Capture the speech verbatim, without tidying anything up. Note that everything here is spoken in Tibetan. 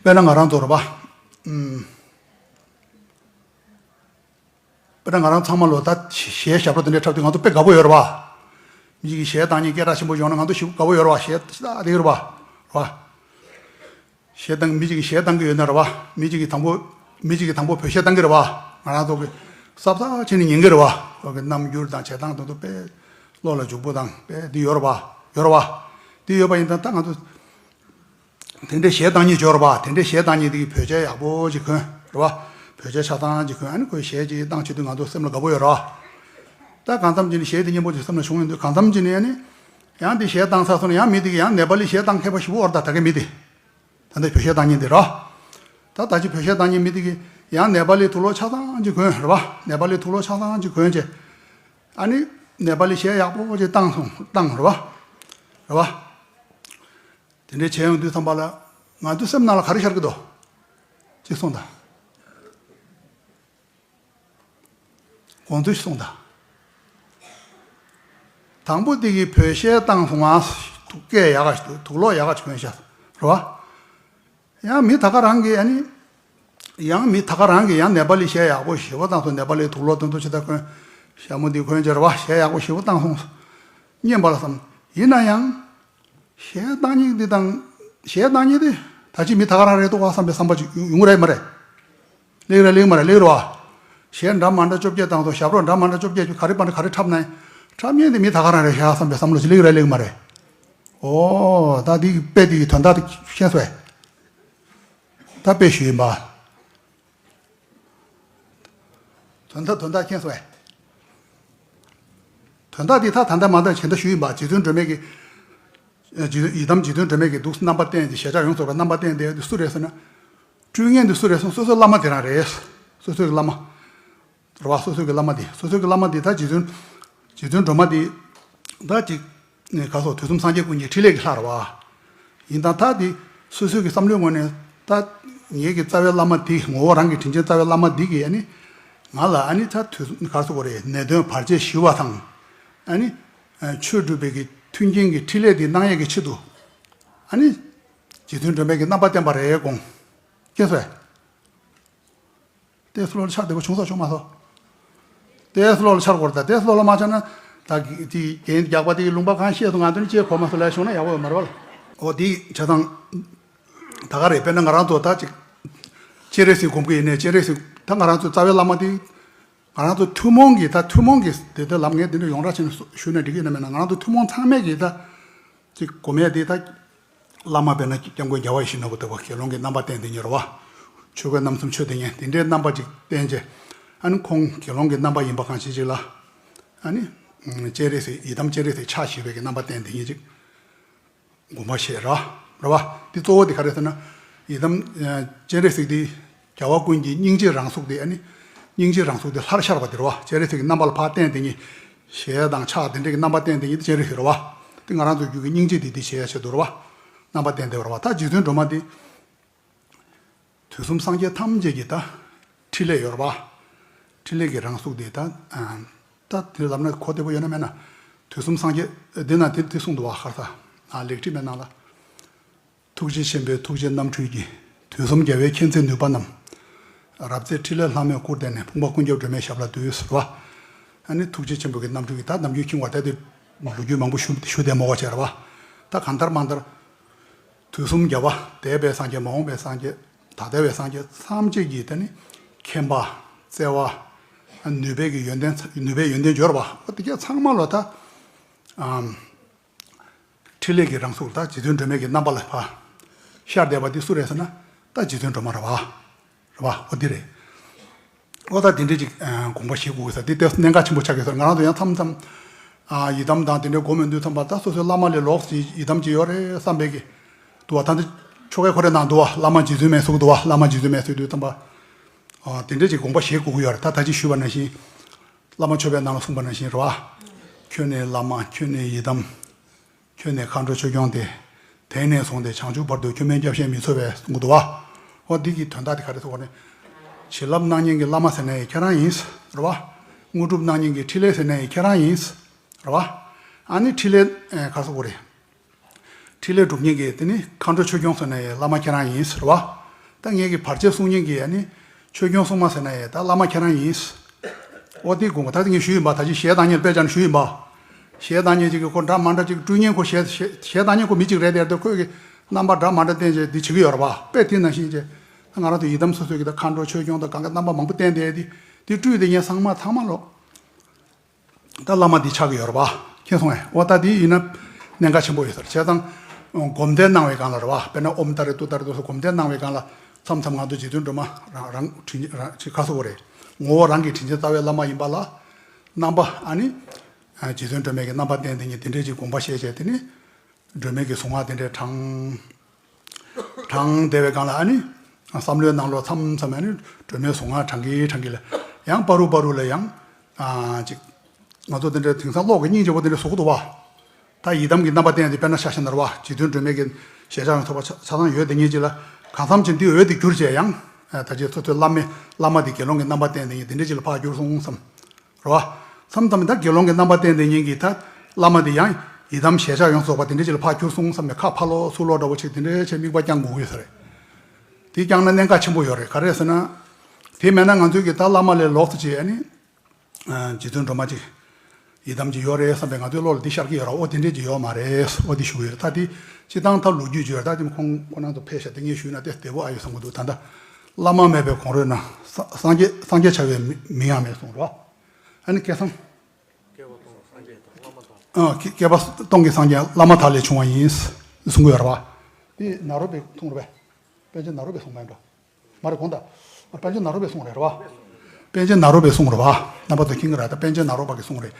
དཔེར་ན་ང་རང་ཚོ་རེད་པ། ཨུམ། དཔེར་ན་ང་རང་ཚང་མ་ལོ་ད་གཞས་ཞབས་བྲོ་དེ་འདྲའི་འཁྲབ་དུས་ང་ཚོ་དཔེ་དགའ་པོ་ཡོད་རེད་པ། མི་གཅིག་གིས་གཞས་བཏང་མཁན་སྐད་གྲགས་ཆེན་པོ་ཡོང་ན་ང་ཚོ་ཞེ་པོ་དགའ་པོ་ཡོད་རེད་པ། གཞས་ད་དེ་ཡོད་རེད་པ། རེད་པ། གཞས་བཏང་མི་གཅིག་གིས་གཞས་བཏང་གི་ཡོད་ན་རེད་པ། མི་གཅིག་གིས་དང་པོ་མི་གཅིག་གིས་དང་པོ་བོད་གཞས་བཏང་གི་རེད་པ། ང་རང་ཚོ་གི་སྲབ་ཚ་བྱས་ནས་ཉན་གི་རེད་པ། ཁོ་གི་རྣམ་འགྱུར་དང་བྱེད་སྟངས་དེ་ཚོ་དཔེ་བློ་ལ་འཇུག་པོ་དང་དཔེ་འདི་ཡོད་རེད་པ། ཡོད་རེད་པ། འདི་ཡོད་པ་ཡིན་ཙང་ད་ང་ཚོ། དེ་འདྲའི་གཞས་བཏང་མཁན་ཅིག་ཡོད་རེད་པ། དེ་འདྲའི་གཞས་བཏང་མཁན་དེ་གིས་བོད་ཆས་ཡག་པོ་ཅིག་གོན་རེད་པ། བོད་ཆས་ཆ་ཚང་ཅིག་གོན། ཨ་ནི་ཁོས་གཞས་ཅིག་བཏང་བྱེད་དུས་ང་ཚོ་སེམས་ལ་དགའ་པོ་ཡོད་རེད་པ། ད་གང་འཚམ་ཅིག་ནི་གཞས་དེ་སྙན་པོ་ཅིག་སེམས་ལ་བྱུང་ཡོང་དུས་གང་འཚམ་ཅིག་ནི་ཨ་ནི། ཡང་དེ་གཞས་བཏང་ཚར་སོང་ན་ཡང་མི་དེ་གིས་ཡང་ནེ་པ་ལི་གཞས་བཏང་མཁས་པ་ཞེ་པོ་ཡོད་རེད། ད་ད་གའི་མི་དེ། ད་ལྟ་བོད་གཞས་བཏང་མཁན་དེ་རེད་པ། ད་ད་ཅི་བོད་གཞས་བཏང་མཁན་མི་དེ་གིས་ཡང་ནེ་པ་ལིའི་དུག་སློག་ཆ་ཚང་ཅིག་གོན་རེད་པ། ནེ་པ་ལིའི་དུག་སློག་ཆ་ཚང་ཅིག་གོན་བྱས། ཨ་ནི་ནེ་པ་ལི་གཞས་ཡག་པོ་ཅིག་བཏང་སོང་བཏང་རེད་པ། རེད་པ། དེ་འདྲའི་བྱས་ཡོང་དུས་ཙམ་པ་ལ་ང་ཚོའི་སེམས་ནང་ལ་ག་རེ་ཤར་གི་འདུག་ཅིག་གསུངས་དང་། དགོངས་ཚུལ་ཞིག་གསུངས་དང་། དང་པོ་དེ་གིས་བོད་གཞས་བཏང་སོང་ང་། སྐད་ཡག་ག་ཞིག་འདུག་དུག་སློག་ཡག་ག་ཞིག་གོན་ཤག་རེད་པ། ཡང་མི་ད་ག་རང་གིས་ཨ་ནི། ཡང་མི་ད་ག་རང་གིས་ཡང་ནེ་པ་ལི་གཞས་ཡག་པོ་ཞེ་པོ་བཏང་སོང་། ནེ་པ་ལིའི་དུག་སློག་དོན་དུ་ཇི་ལྟར་གོན། ཞྭ་མོ་འདི་གོན་བྱས་རེད་པ། གཞས་ཡག་པོ་ཞེ་པོ་བཏང་སོང་། སྙན་པ་ལ་བསམ། ཡིན་ན་ཡང་། གཞས་བཏང་མཁན་འདི་དང་། གཞས་བཏང་མཁན་འདི་ད་ཅི་མི་ད་ག་རང་རེད་འདུག་ག་བསམ་པའི་བསམ་པ་ཅིག་ཡོང་གི་རེད་མ་རེད། སླེབས་རེད་སླེབས་མ་རེད། སླེབས་རེད་པ། གཞས་འདྲ་མ་འདྲ་བཅོ་བརྒྱད་བཏང་སོང་། ཞབས་བྲོ་འདྲ་མ་འདྲ་བཅོ་བརྒྱད་བཅོ་ག་རེ་པ་འདྲ་ག་རེ་འཁྲབ་ན་ཡང་། འཁྲབ་མཁན་འདི་མི་ད་ག་རང་རེད་ཤག་བསམ་པའི་བསམ་བློ་ཅིག་སླེབས་རེད་སླེབས་མ་རེད། ཨོ། ད་འདི་དཔེ་འདི་གི་དོན་དག་དེ་ཤེས་སོང་ངས། ད་དཔེ་ཞུས་ཡིན་པ། དོན་དག་དོན་དག་མཁྱེན་སོང་ངས། དོན་དག་འདི་ད་ད་ལྟ་མ་ད་ཇི་ལྟར་ཞུས་ཡིན་པ། རྗེ་བཙུན་སྒྲོལ་མའི་གི། རྗེ་བཙུན་ཡི་དམ་རྗེ་བཙུན་སྒྲོལ་མའི་གི་འདུག་རྣམ་པ་བསྟན་ཏེ་ཞལ་ཆད་ཡོངས་རྫོགས་པའི་རྣམ་པ་བསྟན་ཏེ་སུ་རེད་ཟེར་ན། སྤྲུལ་མཁན་འདི་སུ་རེད་ཟེར་ན་སོ་སོའི་བླ་མ་དེ་རང་རེད། སོ་སོའི་གི་བླ་མ། རེད་པ། སོ་སོའི་གི་བླ་མ་དེ། སོ་སོའི་གི་བླ་མ་དེ་ད་རྗེ་བཙུན། རྗེ་བཙུན་སྒྲོལ་མ་དེ། ད་ཅིག་ནས་ག་སོགས་དུས་གསུམ་སངས་རྒྱས་ཀུན་གྱི་ཕྲིན་ལས་ཀྱི་ལྷ་རེད་པ། ཡིན་ད་ད་དེ་སོ་སོའི་གི་བསམ་བློའི་ངོས་ནས་ད་ངེད་ཀྱི་རྩ་བའི་བླ་མ་དེ། ངོ་བོ་རང་གི་དྲིན་ཅན་རྩ་བའི་བླ་མ་དེ་གིས་ཨ་ནི་ང་ལ་ཨ་ནི་ད་དུས་གསུམ་ག་སོགས་པ་རེད། ནད་གདོན་བར་ཆད་ཞི་བ་དང་། ཨ་ནི་ཆོས་སྒྲུབ་པའི་གི་མཐུན་རྐྱེན་གྱི་ཕྲིན་ལས་དེ་གནང་ཡས་ཀྱི་ཆེད་དུ། ཨ་ནི་རྗེ་བཙུན་སྒྲོལ་མའི་གི་རྣམ་པ་བསྟན་པ་རེད་དགོངས། མཁྱེན་སོང་ངས། ཏོག་ཙམ་བློ་ལ་འཆར་བདེ་པོ་བྱུང་ས་བྱུང་མ་སོང་། ཏོག་ཙམ་བློ་ལ་འཆར་དགོས་རེད། ད་ཏོག་ཙམ་བློ་ལ་མ་འཆར་ན། ད་དེ་རྒན་རྒྱགས་པ་དེ་ལུང་པ་གང་བཤད་སོང་། ང་དོན་ཅེས་གོ་མ་སོང་ལ་བྱུང་ན་ཡག་པོ་ཡོད་མ་རེད་པ། འོ་དེ་བྱས་ཙང་། ད་ག་རེད། དཔེར་ན་ང་རང་ཚོ་ད་ཅིག་སྤྱན་རས་གཟིགས་སྒོམ་གྱི་ཡིན་ནའི་སྤྱན་རས་གཟིགས་ད་ང་རང་ཚོའི་རྩ་བའི་བླ་མ་དེ། ང་རང་ཚོ་ཐུན་མོང་གི་ད་ཐུན་མོང་གི་དེ་དེ་ལམ་ངས་དེ་འདྲ་ཡོངས་གྲགས་བྱས་ནས་ཞུས་ན་འགྲིག་གི་ཡིན་ན་མེད་ན། ང་རང་ཚོ་ཐུན་མོང་ཚང་མས་ཀྱི་ད་ཅིག་སྒོམ་ཡས་དེ་ད། བླ་མ་དཔེར་ན་སྐྱབས་མགོན་རྒྱལ་བ་ཡིད་བཞིན་ནོར་བུ་ལྟ་བུ་དགེ་སློང་གི་རྣམ་པ་བསྟན་དེ་ཉིད་རེད་པ། ཆོས་གོས་རྣམ་གསུམ་མཆོད་དེ་ཉིད་དེ་འདྲའི་རྣམ་པ་ཅིག་བསྟན་རྗེས། ཨ་ནི་ཁོང་དགེ་སློང་གི་རྣམ་པ་ཡིན་པ་གང་ཞིག་ཅིག་ལ། ཨ་ནི། སྤྱན་རས་གཟིགས་ཡི་དམ་སྤྱན་རས་གཟིགས་ཕྱག་བཞི་པའི་གི་རྣམ་པ་བསྟན་དེ་ཉིད་ཅིག་དགོངས་པ་བཞེས་ར། རེད་པ། འདི་གཙོ་བོ་དེ་ག་རེ་ཟེར་ན། ཡི་དམ། སྤྱན་རས་གཟིགས་དེ། རྒྱལ་བ་ཀུན་གྱི་སྙིང་རྗེའི་རང་གཟུགས་དེ། ཨ་ནི། སྙིང་རྗེའི་རང་གཟུགས་དེ་ལྷར་ཤར་བ་དེ་རེད་པ། སྤྱན་རས་གཟིགས་ཀྱི་རྣམ་པ་ལ་ཕར་བསྟན་དེ་ཉིད། ཞལ་དང་ཕྱག་དེ་འདྲ་གི་རྣམ་པ་བསྟན་དེ་ཉིད་དེ་སྤྱན་རས་གཟིགས་རེད་པ། དེ་ང་རང་ཚོའི་རྒྱུད་ཀྱི་སྙིང་རྗེ་དེ་དེ་བྱེད་ཡ་ཆེད་དུ་རེད་པ། རྣམ་པ་བསྟན་དེ་རེད་པ། ད་རྗེ་བཙུན་སྒྲོལ་མ་དེ། དུས་གསུམ་སངས་རྒྱས་ཐམས་ཅད་ཀྱི་ད། ཕྲིན་ལས་ཡོད་རེད་པ། ཕྲིན་ལས་ཀྱི་རང་གཟུགས་དེ་ད། ད་དེ་ལབ་ན་གོ་བདེ་པོ་ཡོད་ན་མེད་ན། དུས་གསུམ་སངས་རྒྱས། དེ་ན་དེ་དེ་གསུངས་འདུག་པ། ཁར་ས། ཨ་ལེགས་བྲིས་མའི་ནང་ལ། ཐུགས་རྗེ་ཆེན་པོའི་ཐུགས་རྗེའི་རྣམ་འཕྲུལ་གྱིས། དུས་གསུམ་རྒྱལ་བའི་མཁྱེན་བརྩེ་ནུས་པ་རྣམས། རབ་མཛེས་ཕྲིན་ལས་ལྷ་མོས་བསྐུར་ཏེ་ནི། ཕུང་པོ་ཀུན་ཁྱབ་སྒྲོན་མེའི་ཞབས་ལ་འདུད་ཟེར་བ། ཨ་ནི་ཐུགས་རྗེ་ཆེན་པོ་གི་རྣམ་འཕྲུལ་གྱིས་ད་ནམ་རྒྱུན་ཁྱིམ་བར་དེ་དེ་ལོ་རྒྱུས་མང་པོ་ཞུ་ཞུ་བསྡད་མོ་བ་བྱས་རེད་པ། ད་གང་ལྟར་མང་ལྟར། དུས་གསུམ་རྒྱལ་བ་འདས་པའི་སངས་རྒྱས་མ་འོངས་པའི་སངས་རྒྱས། ད་ལྟ་བའི་སངས་རྒྱས་ཐམས་ཅད་ཀྱི་ད་ནི་མཁྱེན་པ། བརྩེ་བ། ནུས་པའི་གི་ཡོན་ཏན་ནུས་པའི་ཡོན་ཏན་འབྱོར་བ། ཨོ་དེ་ག་ཚང་མ་ལོ་ད། ཨམ། ཕྲིན་ལས་ཀྱི་རང་གཟུགས་ད་རྗེ་བཙུན་སྒྲོལ་མའི་གི་རྣམ་པ་ལ་ཕར་ཤར་བསྡད་པ་འདི་སུ་རེད་ཟེར་ན། ད་རྗེ་བཙུན་སྒྲོལ་མ་རེད་པ། རེད་པ། ཨོ་འདི་རེད། ཨོ་ད་འདི་འདྲ་ཅིག་དགོངས་པ་བཞེས་དགོས་ས་འདི་ལྟས་གནད་འགག་ཆེན་པོ་ཆགས་ཀྱི་ཟེར། ང་རང་ཚོ་ཡང་མཚམས་མཚམས་ཡི་དམ་དང་དེ་འདྲའི་སྒོམ་ཡོང་དུས་ཙམ་པ་ད་སོ་སོའི་བླ་མ་ལས་ལོགས་ཀྱི་ཡི་དམ་ཅིག་ཡོད་རེད་བསམ་པའི་གི་འདུག་པ། ད་འདི་ཆོ་གའི་ཁོ་རེ་ནང་འདུག་པ། བླ་མ་རྗེ་བཙུན་མས་ཟེར་གི་འདུག་པ། བླ་མ་རྗེ་བཙུན་མས་ཟེར་དུས་ཙམ་པ། དེ་འདྲ་ཅིག་དགོངས་པ་བཞེས་དགོས་ཀྱི་ཡོད་རེད། ད་ད་ཅི་ཞུས་པ་ནང་བཞིན། བླ་མ་མཆོད་པའི་ནང་ལ་གསུངས་པ་ནང་བཞིན་རེད་པ། ཁྱོད་ནི་བླ་མ། ཁྱོད་ནི་ཡི་དམ། ཁྱོད་ནི་མཁའ་འགྲོ་ཆོས་སྐྱོང་སྟེ། དེང་ནས་བཟུང་སྟེ་བྱང་ཆུབ་བར་དུ་ཁྱོད་མིན་སྐྱབས་གཞན་མི་འཚོལ་བའི་གསུང་གི་འདུག་པ། འོ་འདི་གི་དོན་དག་དེ་ག་རེ་ཟེར་བ་ནི། བྱིན་རླབས་གནང་མཁན་གྱི་བླ་མ་ཟེར་ན་ཡང་ཁྱེད་རང་ཡིན། རེད་པ། དངོས་གྲུབ་གནང་མཁན་གྱི་ཕྲིན་ལས་ཟེར་ན་ཡང་ཁྱེད་རང་ཡིན། རེད་པ། ཨ་ནི་ཕྲིན་ལས་ག་རེ་ཟེར་བ་རེད། ཕྲིན་ལས་སྒྲུབ་མཁན་གྱི་དེ་ནི་མཁའ་འགྲོ་ཆོས་སྐྱོང་ཟེར་ན་ཡང་བླ་མ་ཁྱེད་རང་ཡིན། རེད་པ། ད་ངེད་ཀྱི་བར་ཆད་སྲུང་མཁན་གྱི་ཨ་ནི་ཆོས་སྐྱོང་སྲུང་མ་ཟེར་ན་ཡང་ད་བླ་མ་ཁྱེད་རང་ཡིན། ཨོ་དེ་དགོངས་པ་ད་དེ་ངས་ཞུས་ཡིན་པ། ད་ཅི་ཞལ་བཏང་མཁན་དཔེ་ཆ་ནས་ཞུས་ཡིན་པ། ཞལ་བཏང་མཁན་ཅིག་གིས་ཁོ་འདྲ་མ་འདྲ་ཅིག་སྤྲུལ་མཁན་ཁོ་ཞལ་ཞལ་ཞལ་བཏང་མཁན་ཁོ་མི་གཅིག་རེད་དེ། ཁོས་ཀྱི་རྣམ་པ་འདྲ་མ་འདྲ་བསྟན་བྱས་འདི་བྱེད་ཀྱི་ཡོད་རེད་པ། དཔེ་དེ་ནང་བཞིན་བྱས་ད་ང་རང་ཚོ་ཡི་དམ་སོ་སོའི་གི་ད་མཁའ་འགྲོ་ཆོས་སྐྱོང་དང་གང་ག་རྣམ་པ་མང་པོ་བསྟན་བསྡད་དེ། དེ་སྤྲུལ་དེ་ངས་ཚང་མ་ཚང་མ་ལོ། ད་བླ་མ་འདི་ཆགས་ཀྱི་ཡོད་རེད་པ། མཁྱེན་སོང་ངས། འོ་ད་འདི་ཡིན་ན་གནད་འགག་ཆེན་པོ་ཡོད་ས་རེད། བྱས་ཙང་སྒོམ་བཟླས་གནང་བའི་སྒང་ལ་རེད་པ། དཔེར་ན་ཨོཾ་ཏཱ་རེ་ཏུཏྟཱ་རེ་ཏུ་སོགས་སྒོམ་བཟླས་གནང་བའི་སྒང་ལ་མཚམས་མཚམས་ང་ཚོ་རྗེ་བཙུན་སྒྲོལ་མ་རང་རང་དྲིན་རང་ཅིག་ཁ་སོ་བོ་རེད། ངོ་བོ་རང་གི་དྲིན་ཅན་རྩ་བའི་བླ་མ་ཡིན་པ་ལ་རྣམ་པ་ཨ་ནི་རྗེ་བཙུན་སྒྲོལ་མའི་གི་རྣམ་པ་བསྟན་དེ་ཉིད་དེ་འདྲས་ཅིག་དགོངས་པ་བཞེས་བྱས་དེ་ནི་སྒྲོལ་མའི་གི་གཟུངས་སྔགས་དེ་འདྲས་བགྲང་། བགྲང་བསྡད་པའི་སྒང་ལ་ཨ་ནི་བསམ་བློའི་ནང་ལོགས་མཚམས་མཚམས་ཨ་ནི་སྒྲོལ་མའི་གཟུངས་སྔགས་བགྲང་གི་བགྲང་གི་ལ་ཡང་བར་དུ་བར་དུ་ལ་ཡང་ཨ་ཅིག་ང་ཚོ་དེ་འདྲའི་དེང་སང་གློག་གི་སྙིང་རྗེ་པོ་དེ་འདྲ་བཟོ་གི་འདུག་བ། ད་ཡི་དམ་གྱི་རྣམ་པ་བསྟན་ཏེ་དཔེར་ན་ཤ་ཤ་ན་རེད་བ། རྗེ་བཙུན་སྒྲོལ་མའི་གི་ཞལ་ཕྱག་ཡང་ཐོབ་པ་ཆ་ཆ་ཚང་ཡོད་དེ་ཉིད་ཅིག་ལ་གང་འཚམ་ཅིག་འདི་འོད་དེ་གྱུར་བྱས་ཡང་ད་ཅིག་སོ་སོའི་བླ་མའི་བླ་མ་དེ་དགེ་སློང་གི་རྣམ་པ་བསྟན་ཏེ་ཉིད་དེ་འདྲ་ཅིག་ལ་ཕར་གྱུར་སོང་བསམ། རེད་བ། མཚམས་མཚམས་ད་དགེ་སློང་གི་རྣམ་པ་བསྟན་དེ་ཉིད་ཀྱིས་ད་བླ་མ་དེ་ཡང་ཡི་དམ་ཞལ་ཕྱག་ཡོངས་རྫོགས་པ་དེ་འདྲ་ཅིག་ལ་ཕར་གྱུར་སོང་བསམ་ནས་ཁ་ཕར་ལོག་ཚུར་ལོག་འདྲ་བོ་ཅིག་དེ་འདྲའི་ཆེད་དམིགས་པ་བསྐྱང་དགོས་ཀྱི་ཡོད་ས་རེད། དེ་བསྐྱངས་ན་གནད་འགག་ཆེན་པོ་ཡོད་རེད། ག་རེ་ཟེར་ན། དེ་མེད་ན་ང་ཚོས་ཀྱི་ད་བླ་མ་ལས་ལོགས་སུ་བྱས་ཨ་ནི། རྗེ་བཙུན་སྒྲོལ་མ་ཅིག་ཡི་དམ་ཅིག་ཡོད་རེད་བསམ་པའི་ང་ཚོའི་བློ་ལ་འདི་ཤར་གྱི་ཡོད་ར། ཨོ་དེ་འདྲས་ཅིག་ཡོད་མ་རེད། ཨོ་འདི་ཞུ་གི་ཡོད་རེད། ད་དེ་སྤྱི་བཏང་ད་ལོ་རྒྱུས་ཅིག་ཡོད་རེད། ད་དེ་ཁོང་ཁོ་རང་ཚོ་ཕེབས་ཤག་དེ་ངས་ཞུས་ན་དེ་བདེ་པོ་ཨ་ཡོད་བསམ་གི་འདུག་ད་ལྟ་བླ་མ་མེད་པའི་གོང་རོལ་ན་ས་སངས་རྒྱས་སངས་རྒྱས་བྱ་བའི་མི་མིང་ཡང་མེད་གསུངས་ར། ཨ་ནི་སྐལ་བཟང་། ཨ་བསྐལ་པ་སྟོང་གི་སངས་རྒྱས་བླ་མ་དང་། ཨ་བསྐལ་བསྐལ་པ་སྟོང་གི་སངས་རྒྱས་བླ་མ་དག་ལས་བྱུང་བ་ཡིན། གསུང་གི་ཡོད་རེད་བ། དེ་ནཱ་རོ་པའི་གསུང་རེད་པས། པཎ་ཆེན་ནཱ་རོ་པའི་གསུང་མ་ཡིན་འགྲོ། མ་རེད་དགོངས་དག་པཎ་ཆེན་ནཱ་རོ་པའི་གསུང་རེད་རེད་བ། པཎ་ཆེན་ནཱ་རོ་པའི་གསུང་རེད་བ། རྣམ་པ་ཚོ་མཁྱེན་གྱི་རེད། ད་པཎ་ཆེན་ནཱ་རོ་པ་གི་གསུང་རེད།